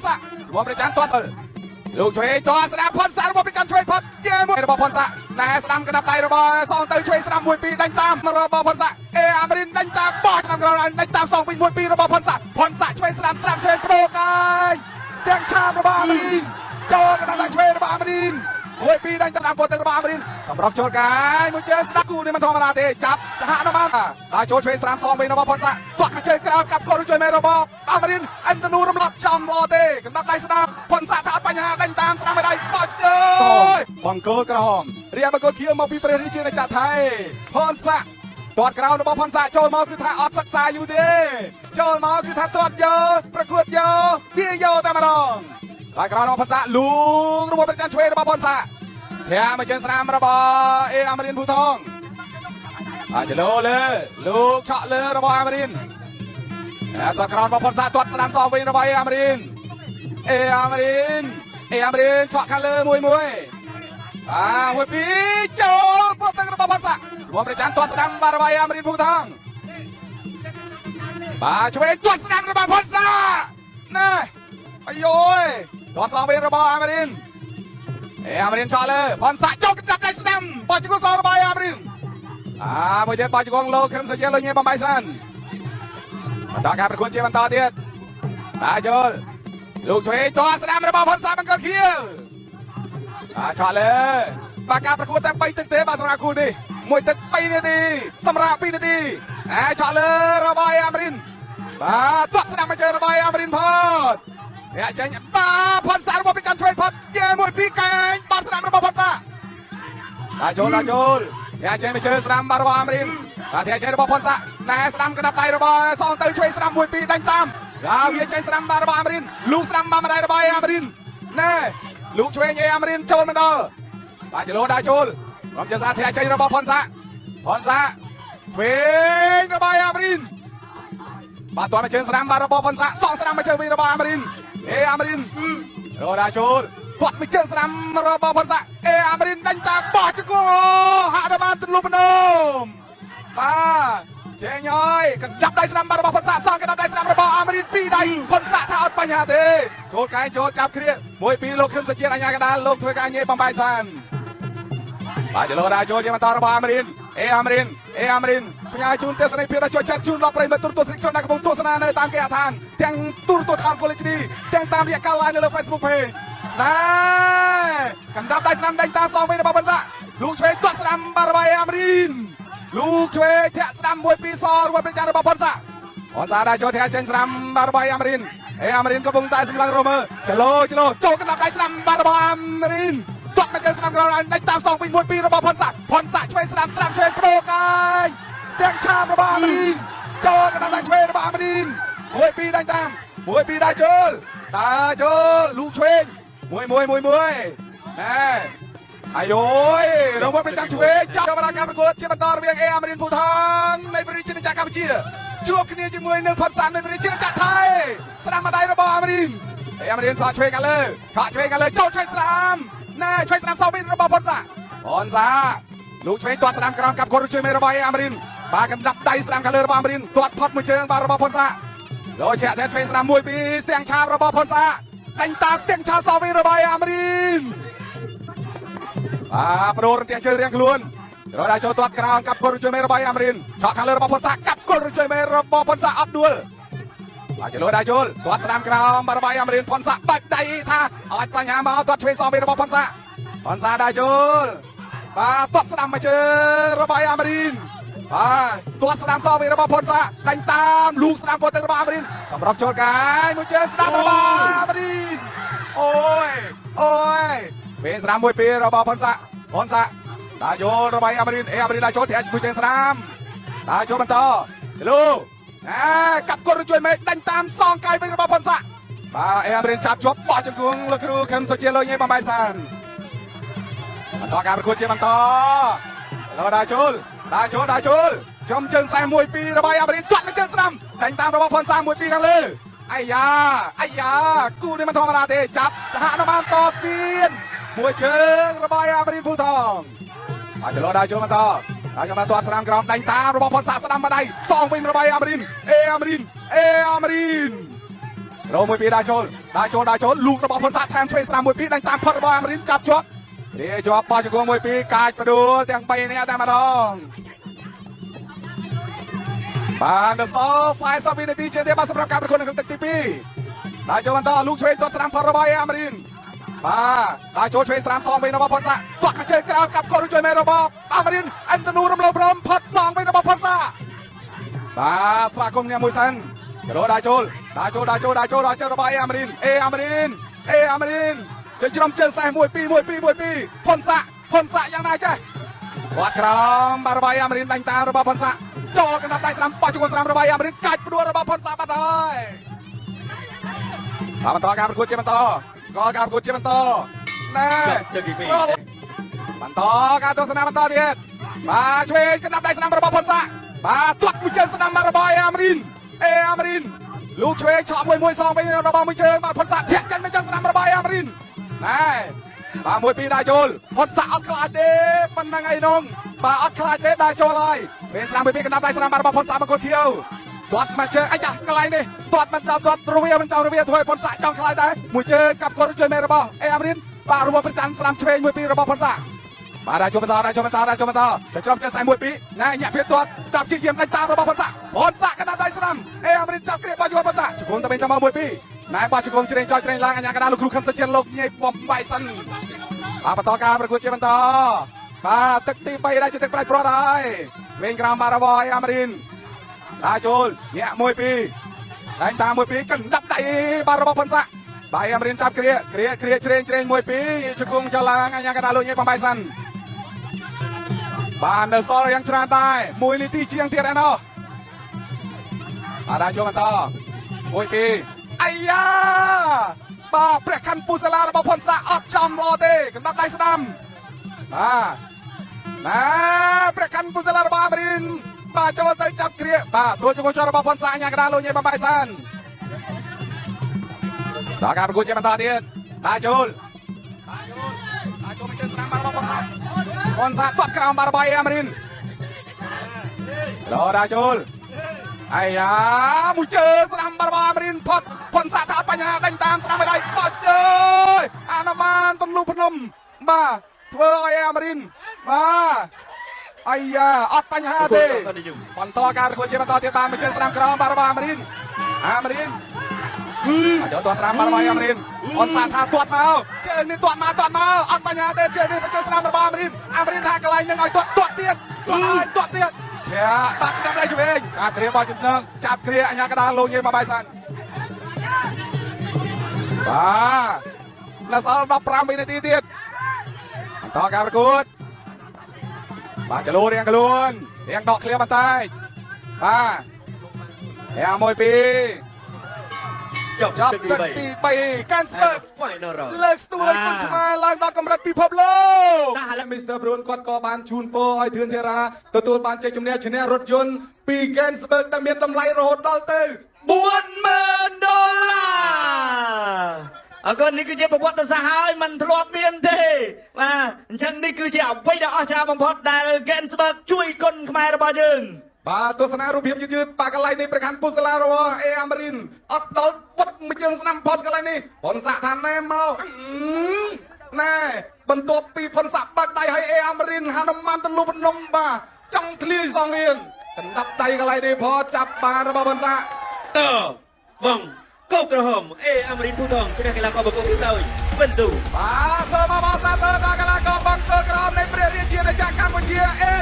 ផនសារបស់ព្រះច័ន្ទទាត់លោកឆ្វេងទាត់ស្ដាំផនសារបស់ព្រះច័ន្ទឆ្វេងផុតជើងមួយរបស់ផនសាណែស្ដាំកណ្ដាប់ដៃរបស់សងទៅឆ្វេងស្ដាំមួយពីរដេញតាមរបស់ផនសាអេអាមរិនដេញតាមបោះតាមក្រោយដេញតាមសងវិញមួយពីររបស់ផនសាផនសាឆ្វេងស្ដាំស្ដាំឆ្វេងប្ដូរកាយស្ទាំងឆាបរបស់អាមរិនចូលកណ្ដាប់ដៃឆ្វេងរបស់អាមរិនមួយពីរដេញតាមពោតទៅរបស់អាមរិនសម្រុកចូលកាយមួយជើងស្ដាំគូនេះមិនធម្មតាទេចាប់សហនុបានដល់ចូលឆ្វេងស្ដាំសងវិញរបស់ផនសាទាត់មួយជើងក្រោមកាប់កូនជួយមេរបស់អាមរិនអិនតនូរំលត់ចំល្អទេកណ្ដាប់ដៃស្ដាំផនសាថាអត់បញ្ហាដេញតាមស្ដាំឲ្យដៃបោះជើងបង្គោលក្រហមរៀបបង្គោលខៀវមកពីព្រះរាជាណាចក្រថៃផនសាទាត់ក្រោមរបស់ផនសាចូលមកគឺថាអត់សិក្សាយូរទេចូលមកគឺថាទាត់យកប្រកួតយកវាយកតែម្ដងហើយក្រោមរបស់ផនសាលូងរបស់ប្រចាំឆ្វេងរបស់ផនសាធាក់មកជើងស្នាមរបស់អេអាមរិនភូថងអាចលោលើលោកឆក់លើរបស់អាមរិនតែទាត់ក្រោមរបស់ផនសាទាត់ស្ដាំសងវិញរបស់អេអាមរិនអេអាមរិនអេអាមរិនឆក់ខាងលើមួយមួយបាទមួយពីរចូលពុតទឹករបស់ផនសារួមប្រចាំទាត់ស្ដាំបាទរបស់អេអាមរិនភូថងបាទឆ្វេងទាត់ស្ដាំរបស់ផនសាណែអាយយទាត់សងវិញរបស់អាមរិនអេអាមរិនឆក់លើផនសាចូលកណ្ដាប់ដៃស្ដាំបោះជង្គង់សងរបស់អេអាមរិនអាមួយទៀតបោះជង្គង់លោកខឹមសជាលោកញ៉េបំបៃសានបន្តការប្រកួតជាបន្តទៀតបាទចូលលោកឆ្វេងទាត់ស្ដាំរបស់ផនសាបង្កើតខៀវបាទឆក់លើបាទការប្រកួតតែ3ទឹកទេបាទសម្រាប់គូនេះមួយទឹក3នាទីសម្រាប់2នាទីអែឆក់លើរបស់អេអាមរិនបាទទាត់ស្ដាំមកជើងរបស់អេអាមរិនផតអ្នកចេញបាទផនសារបស់ប្រចាំឆ្វេងផតជើងមួយពីរកែងបាទស្ដាំរបស់ផនសាបាទចូលបាទចូលអ្នកចេញមកជើងស្ដាំបាទរបស់អាមរិនបាទអ្នកចេញរបស់ផនសាណែស្ដាំកណ្ដាប់ដៃរបស់សងទៅឆ្វេងស្ដាំមួយពីរដេញតាមបាទវាចេញស្ដាំបាទរបស់អាមរិនលូកស្ដាំបាទម្ដាយរបស់អេអាមរិនណែលូកឆ្វេងអេអាមរិនចូលមកដល់បាទចលោដាក់ចូលរំជាសាធាក់ចេញរបស់ផនសាផនសាឆ្វេងរបស់អេអាមរិនបាទតោះមកជើងស្ដាំបាទរបស់ផនសាសងស្ដាំមកជើងវិញរបស់អាមរិនអេអាមរិនរដាចូលទាត់មួយជើងស្ដាំរបស់ផនសាអេអាមរិនដេញតាមបោះជង្គង់ហាក់ដល់បានទលុបនំបាទចេញហើយកណ្ដាប់ដៃស្ដាំបាទរបស់ផនសាសងកណ្ដាប់ដៃស្ដាំរបស់អាមរិនពីរដៃផនសាថាអត់បញ្ហាទេចូលកែងចូលចាប់គ្រាមួយពីរលោកខឹមសជាអញ្ញាកដាលលោកធ្វើការញ៉េបំបាយសានបាទចលោដាចូលជាបន្តរបស់អាមរិនអេអាមរិនអេអាមរិនផ្ញើជូនទស្សនីយភាពដ៏ចូលចិត្តជូនដល់ប្រិយមិត្តទូរទស្សនិកជនដែលកំពុងទស្សនានៅតាមគេហដ្ឋានទាំងទូរទស្សន៍ឋាន Full HD ទាំងតាមរយៈការ live នៅលើ Facebook Page ណែកណ្ដាប់ដៃស្ដាំដេញតាមសងវិញរបស់បន្សាលោកឆ្វេងទាត់ស្ដាំបារបាយអាមរិនលោកឆ្វេងធាក់ស្ដាំមួយពីរសរបស់ប្រជារបស់ផនសាផនសាដែរចូលធាក់ចេញស្ដាំបារបាយអាមរិនអេអាមរិនកំពុងតែសម្លឹងរមើចលោចលោចូលកណ្ដាប់ដៃស្ដាំបារបស់អាមរិនទាត់មកជើងស្ដាំក្រោយដេញតាមសងវិញមួយពីររបស់ផនសាផនសាឆ្វេងស្ដាំស្ដាំឆ្វេងប្ដូរកាយស្ទាំងឆាបរបស់អាមរិនចូលកណ្ដាប់ដៃឆ្វេងរបស់អាមរិនមួយពីរដេញតាមមួយពីរដែរចូលតាចូលលោកឆ្វេងមួយមួយមួយមួយណែអាយយរង្វាន់ប្រចាំឆ្វេងចាប់ដល់ការប្រកួតជាបន្តរវាងអេអាមរិនភូថងនៃប្រជាជាតិកម្ពុជាជួបគ្នាជាមួយនឹងផនសានៃប្រជាជាតិថៃស្ដាំម្ដាយរបស់អាមរិនអេអាមរិនឆក់ឆ្វេងខាងលើឆក់ឆ្វេងខាងលើចូលឆ្វេងស្ដាំណែឆ្វេងស្ដាំសងវិញរបស់ផនសាផនសាលោកឆ្វេងទាត់ស្ដាំក្រោមកាប់គាត់ជួយមេរបស់អេអាមរិនបាទកណ្ដាប់ដៃស្ដាំខាងលើរបស់អាមរិនទាត់ផុតមួយជើងបាទរបស់ផនសាលោកជាក់តែឆ្វេងស្ដាំមួយពីរស្ទាំងឆាបរបស់ផនសាដេញតាមស្ទាំងឆាបសងវិញរបស់អេអាមរិនបាទប្រូរន្ទះជើងរៀងខ្លួនរត់ដល់ចូលទាត់ក្រោមកាប់គល់ជួយមេរបស់អាមរិនឆក់ខាងលើរបស់ផុនសាកាប់គល់ជួយមេរបស់ផុនសាអត់ដួលបាទចលោដល់ចូលទាត់ស្ដាំក្រោមបាទរបស់អាមរិនផុនសាបាច់ដៃថាអត់បញ្ហាមកទាត់ឆ្វេងសងវិញរបស់ផុនសាផុនសាដល់ចូលបាទទាត់ស្ដាំមកជើងរបស់អាមរិនបាទទាត់ស្ដាំសងវិញរបស់ផុនសាដាញ់តាមលូកស្ដាំពុតទៅរបស់អាមរិនសម្រុកចូលកាយមួយជើងស្ដាំរបស់អាមរិនអូយអូយពេលស្ដាំមួយពីររបស់ផុនសាផុនសាដាក់ចូលរបស់អាមរិនអេអាមរិនដាក់ចូលធាក់មួយជើងស្ដាំដាក់ចូលបន្តលូអែកាប់គាត់ជួយមេដាញ់តាមសងកាយវិញរបស់ផុនសាបាទអេអាមរិនចាប់ជាប់បោះជង្គង់លោកគ្រូខឹមសុជាលោកញ៉ៃបំបាយសានបន្តការប្រកួតជាបន្តលោដាក់ចូលដាក់ចូលដាក់ចូលចំជើងខ្សែមួយពីររបស់អាមរិនទាត់មួយជើងស្ដាំដាញ់តាមរបស់ផុនសាមួយពីរខាងលើអាយ៉ាអាយ៉ាគូនេះមិនធម្មតាទេចាប់សហនុមានតស្ពានមួយជើងរបស់អាមរិនភូថងបាទចលោដាក់ចូលបន្តដាក់ចូលមកទាត់ស្ដាំក្រោមដាញ់តាមរបស់ផុនសាស្ដាំម្ដាយសងវិញរបស់អាមរិនអេអាមរិនអេអាមរិន រមួយពីរដាក់ចូលដាក់ចូលដាក់ចូលលូករបស់ផុនសាថែមឆ្វេងស្ដាំមួយពីរដាញ់តាមផុតរបស់អាមរិនចាប់ជាប់រាជាប់បោះជង្គង់មួយពីរកាចផ្ដួលទាំង3នាក់តែម្ដងបានដល់សល់40វិនាទីជាងទៀតបាទសម្រាប់ការប្រកួតនៅក្នុងទឹកទី2ដាក់ចូលបន្តលូកឆ្វេងទាត់ស្ដាំផុតរបស់អាមរិនបាទដាក់ចូលឆ្វេងស្ដាំសងវិញរបស់ផុនសាទាត់មកជើងក្រោមកាប់កូនជួយមេរបស់អាមរិនអិនតនូរំលោភព្រមផុតសងវិញរបស់ផុនសាបាទស្វាគមន៍អ្នកមួយសិន ក្រោដាក់ចូលដាក់ចូលដាក់ចូលដាក់ចូលដាក់ចូលរបស់អេអាមរិនអេអាមរិនអេអាមរិនជិះច្រំជើងសេះ1 2 1 2 1 2ផុនសាក់ផុនសាក់យ៉ាងណាចេះគាត់ក្រោមបាទរបស់អេអាមរិនដាញ់តាមរបស់ផុនសាក់ចូលកណ្ដាប់ដៃស្ដាំបោះជង្គង់ស្ដាំរបស់អេអាមរិនកាច់ផ្ដួលរបស់ផុនសាក់បាត់ហើយបាទបន្តការប្រកួតជាបន្តក៏ការប្រកួតជាបន្តណែស្រល់បន្តការទស្សនាបន្តទៀតបាទឆ្វេងកណ្ដាប់ដៃស្ដាំរបស់ផុនសាក់បាទទាត់មួយជើងស្ដាំមករបស់អេអាមរិនអេអាមរិនលោកឆ្វេងឆក់មួយមួយសងវិញរបស់មួយជើងបាទផុនសាក់ធាក់ចាញ់មួយជើងស្ដាំរបស់អេអាមរិនណែបាទមួយពីរដាក់ចូលផុនសាក់អត់ខ្លាចទេប៉ុណ្ណឹងអីនងបាទអត់ខ្លាចទេដាក់ចូលហើយពេលស្ដាំមួយពីរកណ្ដាប់ដៃស្ដាំបាទរបស់ផុនសាក់មកកូនខៀវទាត់មកជើងអាចាស់កន្លែងនេះទាត់មិនចាប់ទាត់រវាមិនចាប់រវាធ្វើឲ្យផុនសាក់ចង់ខ្លាចដែរមួយជើងកាប់កូនជួយមេរបស់អេអាមរិនបាទរួមប្រច័នស្ដាំឆ្វេងមួយពីររបស់ផុនសាក់បាទដាក់ចូលបន្តដាក់ចូលបន្តដាក់ចូលបន្តចច្រំជើងស្អែកមួយពីរណែញាក់ភៀតទាត់ចាប់ជាយាមដាច់តាមរបស់ផុនសាក់ផុនសាក់កណ្ដាប់ដៃស្ដាំអេអាមរិនចាប់គ្រាបោះយកផុនសាក់ជង្គង់ទៅវិញចាំមកមួយពីរណែបោះជង្គង់ជ្រេងចោចជ្រេងឡើងអញ្ញាកណ្ដាលលោកគ្រូខឹមសុជាលោកញ៉ៃបំបាយសិនបាទបន្តការប្រកួតជាបន្តបាទទឹកទី3ដែរជាទឹកប្រាច់ព្រាត់ហើយឆ្វេងក្រោមបាទរបស់អេអាមរិនដាក់ចូលញាក់មួយពីរដាញ់តាមមួយពីរកណ្ដាប់ដៃបាទរបស់ផុនសាក់បាទអេអាមរិនចាប់គ្រាគ្រាគ្រាជ្រេងជ្រេងមួយពីរជង្គង់ចឡើងអញ្ញាកណ្ដាលលោកញ៉ៃបំបាយសិនបាទនៅសល់យ៉ាងច្រើនដែរមួយនាទីជាងទៀតឯណោះបាទដាក់ចូលបន្តមួយពីរអាយ៉ាបាទព្រះខ័នពូសាឡារបស់ផុនសាអត់ចំល្អទេកណ្ដាប់ដៃស្ដាំបាទណាព្រះខ័នពូសាឡារបស់អាមរិនបាទចូលទៅចាប់គ្រាបាទទួជង្គង់ចរបស់ផុនសាញ៉ាកដាលោកញ៉ៃបំបាយសានដល់ការប្រកួតជាបន្តទៀតដាក់ចូលដាក់ចូលដាក់ចូលមកជើងស្ដាំបាទរបស់ផុនសាផុនសាទាត់ក្រោមបាទរបស់អាមរិនរដាក់ចូលអាយ៉ាមួយជើងស្ដាំបាទរបស់អាមរិនផុតផុនសាថាអត់បញ្ហាដេញតាមស្ដាំឲ្យដៃបោះជើយអានមានទន្លុភ្នំបាទធ្វើឲ្យអាមរិនបាទអាយ៉ាអត់បញ្ហាទេបន្តការប្រកួតជាបន្តទៀតបានមួយជើងស្ដាំក្រោមបាទរបស់អាមរិនអាមរិនចូលទាត់ស្ដាំបាទរបស់អាមរិនអនសាថាទាត់មកជើងនេះទាត់មកទាត់មកអត់បញ្ហាទេជើងនេះបញ្ជើងស្ដាំរបស់អាមរិនអាមរិនថាកន្លែងនឹងឲ្យទាត់ទាត់ទៀតទាត់ឲ្យទាត់ទៀតធាបាក់ដាក់ដៃជវិញចាប់គ្រាបោះចំណងចាប់គ្រាអញ្ញាកដាលលោកញ៉ៃមកបាយសានបាទនៅសល់15វិនាទីទៀតបន្តការប្រកួតបាទចលូរៀងខ្លួនរៀងដកឃ្លាបន្តិចបាទយ៉ាមួយពីរ ចប់ ចាប់ ទឹកទី ទឹកទី3កាន់ស្ពើក 3 Final round លើកស្ទួយគុណខ្មែរឡើងដល់កម្រិតពិភពលោក តាឥឡូវ មីស្ទ័រព្រួនគាត់ក៏បានជូនពរឲ្យធឿនធារាទទួលបានជ័យជំនះឈ្នះរថយន្តពី Gainsberg ដែលមានតម្លៃរហូតដល់ទៅ 40000ដុល្លារអរគុណនេះគឺជាប្រវត្តិសាស្ត្រហើយมันធ្លាប់មានទេបាទអញ្ចឹងនេះគឺជាអ្វីដែលអស្ចារ្យបំផុតដែល Gainsberg ជួយគុណខ្មែររបស់យើង បាទទស្សនារូបភាពយឺតៗបាកន្លែងនេះប្រកាន់ពុសឡារបស់អេអាមរិនអត់ដល់ពុតមួយជើងស្នាមផុតកន្លែងនេះផុនសាក់ថាណែមកអឺណែបន្ទាប់ពីផុនសាក់បើកដៃឲ្យអេអាមរិនហនុមានទលុភ្នំបាទចង់ធ្លាយសងរៀងកណ្ដាប់ដៃកន្លែងនេះផចាប់បានរបស់ផុនសាក់ តបងកោក្រហមអេអាមរិនភូថងឈ្នះកីឡាករបង្គោលដោយវិនទូ បាទសូមអបអរសាទរដល់កីឡាករបង្គោលក្រហមនៃព្រះរាជាណាចក្រកម្ពុជាអេ